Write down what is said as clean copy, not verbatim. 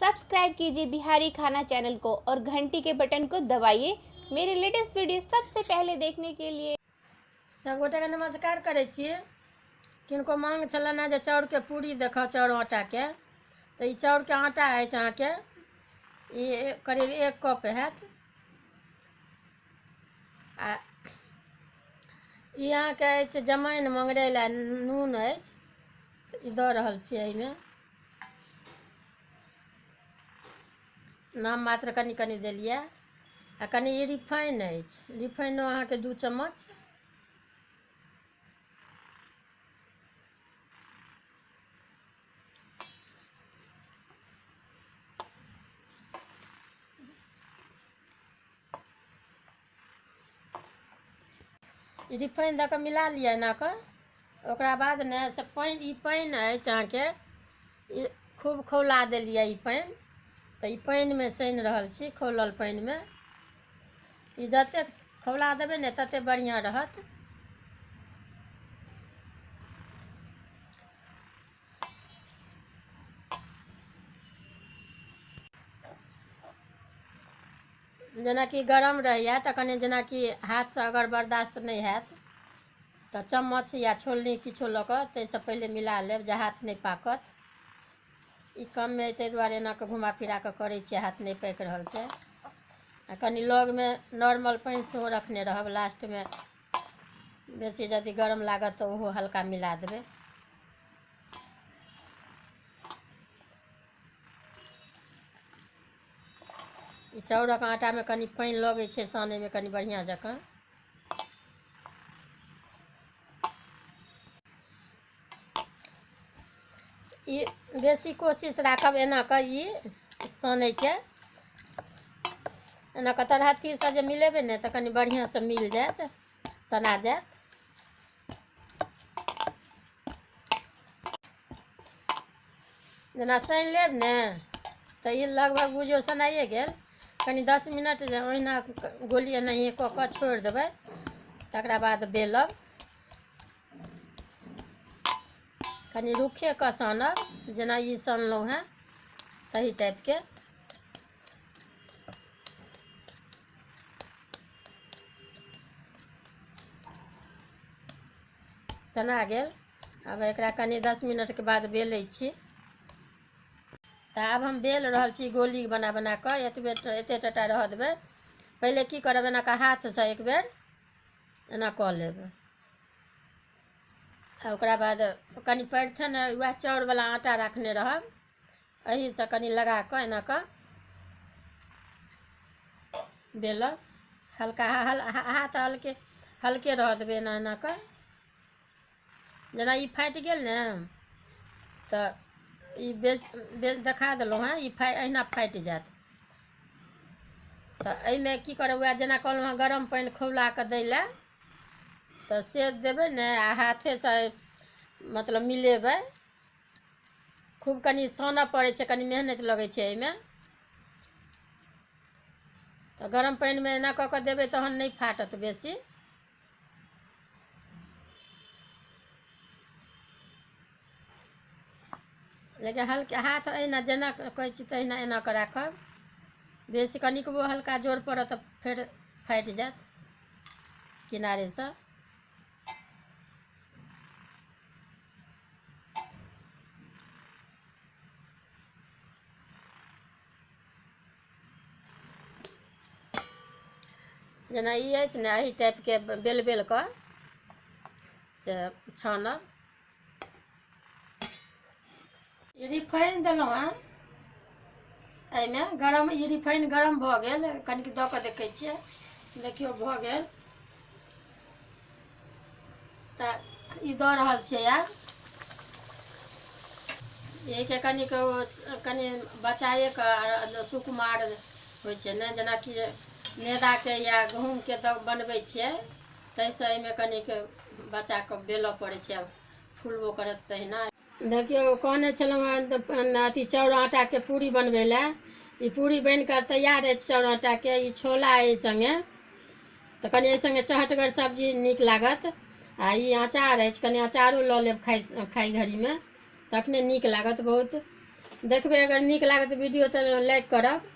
Subscribe कीजिए बिहारी खाना channel को और घंटी के बटन को दबाइए मेरे लेटेस्ट वीडियो सबसे पहले देखने के लिए। सब गोटे के नमस्कार करै छी। किनको मांग छलनि हेँ जे चाउरके पूरी देखाउ, चाउर आटाके, तऽ ई चाउरके आटा अछि अहाँके, ई करीब 1 कप हैत। आ ई अहाँके अछि जमाइन मंगरैल आ नून अछि, ई दऽ रहल छियै एहिमे। नाम मात्र कनि कनि देलियै। आ कनि ई रिफाइन अछि, रिफाइनो अहाँके 2 चम्मच। रिफाइन दऽ कऽ मिला लिअ एना कऽ। ओकरा बाद ने से पानि, ई पानि अछि अहाँके, ई खूब खौला देलियै ई पानि, तऽ ई पानिमे सानि रहल छी, खौलल पानिमे। ई जतेक खौला देबै ने ततेक बढ़िआँ रहत। जेनाकि गरम रहैए तऽ कनि जेनाकि हाथसँ अगर बर्दाश्त नहि हैत तऽ चम्मच या छोलनी किछो लऽ कऽ ताहिसँ पहिले मिला लेब, जे हाथ नहि पाकत। ई कममे ताहि दुआरे एना कऽ घुमा फिरा कऽ करै छियै, हाथ नहि पाकि रहल छै। आ कनि लगमे नॉर्मल पानि सेहो रखने रहब, लास्टमे बेसी यदि गरम लागत तऽ ओहो हल्का मिला देबै। ई चाउरक आटामे कनि पानि लगै छै सानैमे कनि बढ़िआँ जकाँ। ई बेसी कोशिश राखब एना कऽ ई सानैके, एना कऽ तरहत्थीसँ जे मिलेबै ने तऽ कनि बढ़िआँसँ मिल जायत, सना जायत। जेना सानि लेब ने तऽ ई लगभग बुझियौ सनाइए गेल। कनि 10 मिनट जे ओहिना गोली एनाहिए कऽ कऽ छोड़ि देबै, तकरा बाद बेलब। कनि रुखे कऽ सानब, जेना ई सानलहुँ हेँ तही टाइपके। सना गेल। आब एकरा कनि 10 मिनटके बाद बेलै छी। तऽ आब हम बेल रहल छी गोली बना बना कऽ, एतबे एते टटा रहऽ देबै। पहिले की करब, एना कऽ हाथसँ एक बेर एना कऽ लेब। आ ओकरा बाद कनि परिछन वएह चाउरवला आटा राखने रहब, एहिसँ कनि लगा कऽ एना कऽ बेलब। हल्का हाथ हल्के हल्के रहऽ देबै, एना एना कऽ। जेना ई फाटि गेल ने तऽ ई बेच देखा देलहुँ हेँ, ई एहिना फाटि जायत। तऽ एहिमे की करब, वएह जेना कहलहुँ हेँ गरम पानि खौला कऽ दै लए, तऽ से देबै ने, आ हाथेसँ मतलब मिलेबै। खूब कनि सानऽ पड़ै छै, कनि मेहनति लगै छै एहिमे। तऽ गरम पानिमे एना कऽ कऽ देबै तहन नहि फाटत बेसी। लेकिन हल्के हाथ एहिना जेना कहै छी तहिना एना कऽ राखब, बेसी कनिकबो हल्का जोर पड़त तऽ फेर फाटि जायत किनारेसँ। जेना ई अछि ने, एहि टाइपके बेल बेल कऽ से छानब। रिफाइन देलहुँ हेँ एहिमे गरम, ई रिफाइन गरम भऽ गेल, कनिक दऽ कऽ देखै छियै, देखियौ भऽ गेल। तऽ ई दऽ रहल छियै आब। एहिके कनिक कनि बचाए कऽ सुकुमार होइ छै ने, जेनाकि मैदाके या गहूँमके दऽ बनबै छियै, ताहिसँ एहिमे कनिक बचा कऽ बेलऽ पड़ै छै, फुलबो करत तहिना। देखियौ कहने छलहुँ हेँ अथी चाउर आटाके पूरी बनबै लए, ई पूरी बनि कऽ तैयार अछि चाउर आटाके। ई छोला एहि सङ्गे तऽ कनि एहि सङ्गे चहटगर सब्जी नीक लागत। आ ई अँचार अछि, कनि अँचारो लऽ लेब खाइ खाइ घड़ीमे, तखने नीक लागत बहुत। देखबै, अगर नीक लागत वीडियो तऽ लाइक करब।